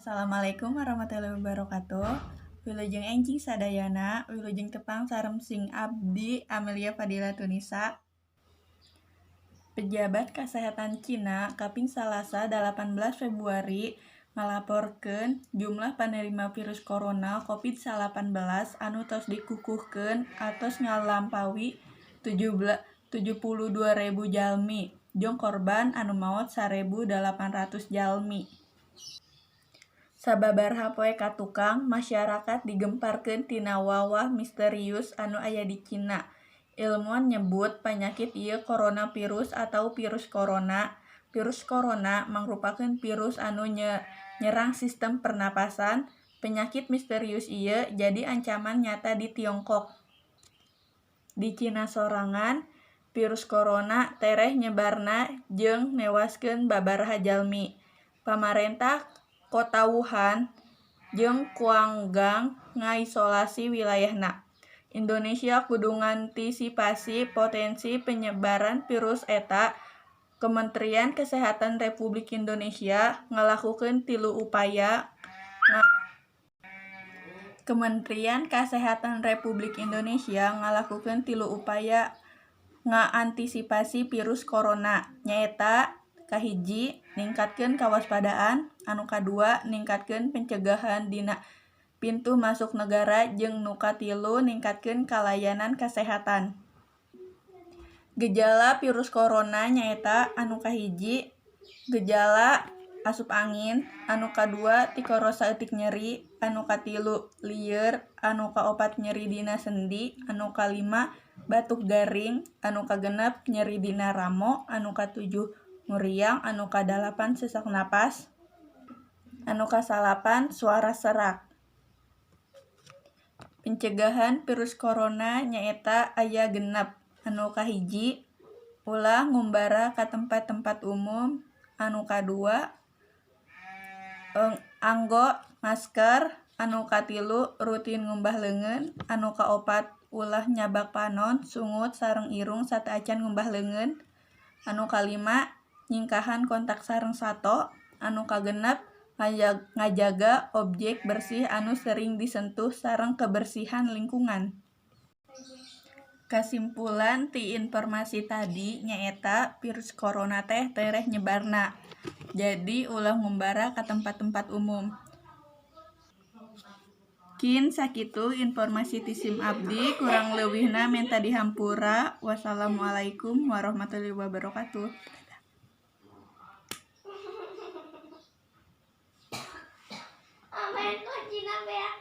Assalamualaikum warahmatullahi wabarakatuh. Wilujeng enjing sadayana, wilujeng tepang sareng sing abdi Amelia Fadila Tunisa. Pejabat Kasehatan Cina kaping Salasa 18 Februari ngalaporkeun jumlah panerima virus corona COVID-19 anu tos dikukuhkeun atos ngalampawi 72.000 jalmi jeung korban anu maot 1.800 jalmi. Sababaraha poe ka tukang, masyarakat digemparkeun tina wawah misterius anu aya di Cina. Ilmuan nyebut panyakit ieu coronavirus atawa virus corona. Virus corona mangrupakeun virus anu nyerang sistem pernapasan. Penyakit misterius ieu jadi ancaman nyata di Tiongkok. Di Cina sorangan, virus corona tereh nyebarna jeung newaskeun babaraha jalmi. Pamarentah Kota Wuhan jeung Huanggang ngaisolasi wilayahna. Indonesia kudu ngantisipasi potensi penyebaran virus eta. Kementerian Kesehatan Republik Indonesia ngalakukeun tilu upaya Kementerian Kasehatan Republik Indonesia ngalakukeun tilu upaya ngaantisipasi virus corona, nyaeta: kahiji, ningkatkeun kawaspadaan, anu kadua ningkatkeun pencegahan dina pintu masuk negara jeung nu katilu ningkatkeun kalayanan kasehatan. Gejala virus corona nyaeta anu kahiji gejala asup angin, anu kadua tikoro saeutik nyeri, anu katilu lieur, anu kaopat nyeri dina sendi, anu kalima batuk garing, anu kagenep nyeri dina ramo, anu katujuh muriang, anu kadalapan sesak napas, anu kasalapan suara serak. Pencegahan virus corona nyaeta aya 6. Anu kahiji, ulah ngumbara ka tempat-tempat umum, anu kadua anggo masker, anu katilu rutin ngumbah leungeun, anu kaopat ulah nyabak panon, sungut sareng irung sateuacan ngumbah leungeun, anu kalima nyingkahan kontak sareng sato, anu kagenep ngajaga objek bersih anu sering disentuh sareng kebersihan lingkungan. Kasimpulan ti informasi tadi nyaeta virus corona teh tereh nyebarna, jadi ulah ngumbara ka tempat-tempat umum. Kin sakitu informasi ti sim abdi, kurang leuwihna menta dihampura. Wassalamualaikum warahmatullahi wabarakatuh. Amen kok Cina beak.